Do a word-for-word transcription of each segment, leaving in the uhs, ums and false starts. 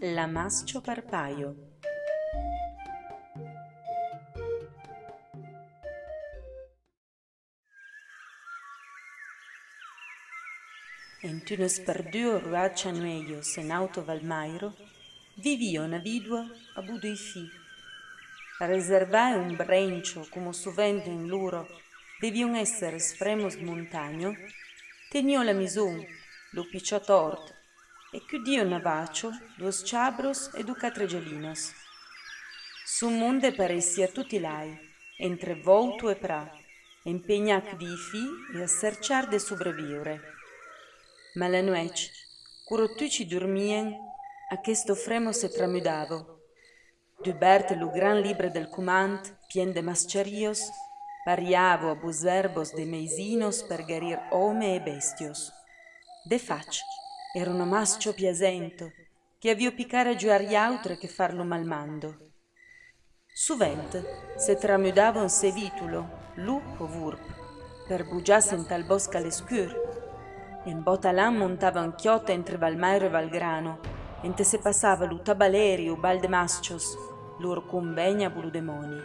La mascha parpalha. Ent un espardor ruach a Nuelhas, en Auta Valmaira, vivia una vidua abó doi filhs. Reservai un brencho, coma sovent en l'ora devion èsser es fremos de montanha, tenia la maison, lo pichòt òrt, e cudia una vacha, doas chabras e doas quatre galinas. Son monde pareissia tot i lai, entre vòuto e pra, empenhat a cudir filhs e a cerchar de sobreviure. Ma la nuech, quora tuchi dormien, aquesta fremo se tramudava. Dubèrt lo grand libre del comand, pien de maschiarias, pariava abó es èrbas de meisinas per garir òme e bèstias. De fach, èra una mascha piasenta, que avia pì cara a juar i autre que far lo malmanda. Sovent, se tramudava en se vitula, lop o vorp, per bojar-se ental bòsc a l'escur. En bòta l'an montava en chiòta entre Valmaira e Valgrano, ente se passava lo tabaleri o bal de maschas, lor convènha abó lo demòni.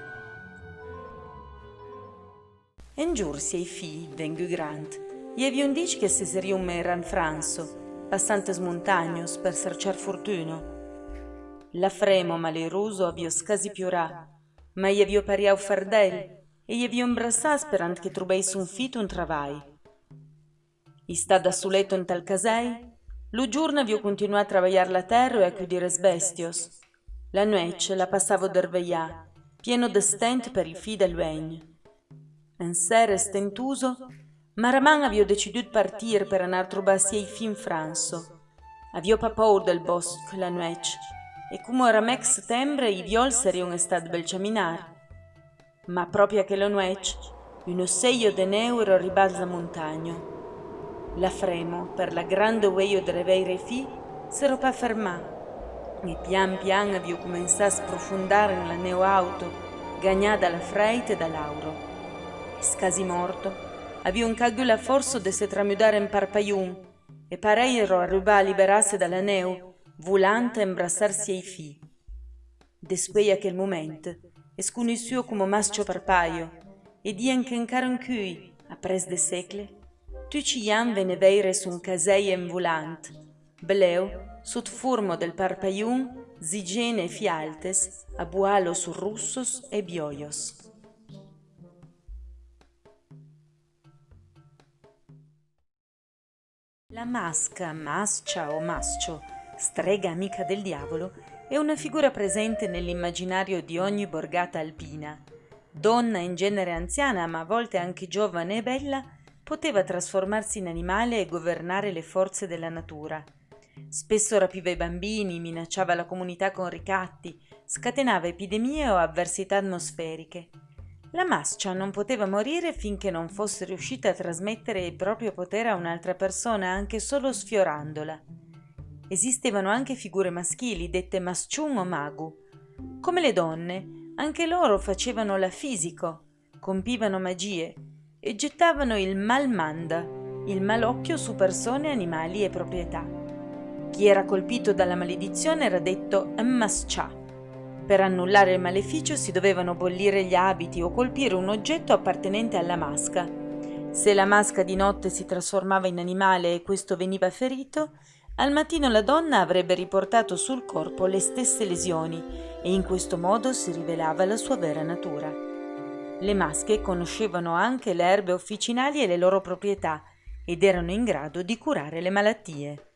Un jorn siei filhs, venguts grands, i avion dich que se serion meirats en França, passant es montanhas per cerchar fortuna. La fremo maleurosa avia escasi piorat, ma i avia pariau fardèl e i avia embrassat esperant que trobèisson fit un travalh. Istada soleta ental casèl, lo jorn avia continuat a travalhar la tèrra e a cudir es bèstias. La nuech la passava dervelhada, piena d'estent per i filhs dal luenh. En sera estentosa, Maraman avia decidut partir per anar trobar siei filhs en França. Avia pas paur del bòsc la nuech, e coma èra mèg setembre, i viòls serion estats bèl chaminar. Ma pròpi aquela nuech, una sèia de nèu èra arribat a la montanha. La fremo, per la granda uelha de reveire filhs, s'èra pas fermada, e pian pian avia començat a s'aprofondar en la nèu auta, ganhada a la freit e da l'aura. Escasi mòrta, avion cagut la fòrça de se tramudar en parpalhon, e parelh èra arribat a liberar-se da la nèu, volant a embrassar siei filhs. Despuei aquel moment, es conoissuda coma Mascha Parpalha, e dien qu'encara encuei, après de sègles, tuchi i ans vene veire son casèl en volant, bleu, sot forma del parpalhon, zigene e fialtes, abó alas rossas e viòias. La masca, mascha o mascho, strega amica del diavolo, è una figura presente nell'immaginario di ogni borgata alpina. Donna, in genere anziana, ma a volte anche giovane e bella, poteva trasformarsi in animale e governare le forze della natura. Spesso rapiva i bambini, minacciava la comunità con ricatti, scatenava epidemie o avversità atmosferiche. La mascia non poteva morire finché non fosse riuscita a trasmettere il proprio potere a un'altra persona, anche solo sfiorandola. Esistevano anche figure maschili, dette masciun o magu. Come le donne, anche loro facevano la fisico, compivano magie e gettavano il malmanda, il malocchio, su persone, animali e proprietà. Chi era colpito dalla maledizione era detto mascià. Per annullare il maleficio si dovevano bollire gli abiti o colpire un oggetto appartenente alla masca. Se la masca di notte si trasformava in animale e questo veniva ferito, al mattino la donna avrebbe riportato sul corpo le stesse lesioni e in questo modo si rivelava la sua vera natura. Le masche conoscevano anche le erbe officinali e le loro proprietà ed erano in grado di curare le malattie.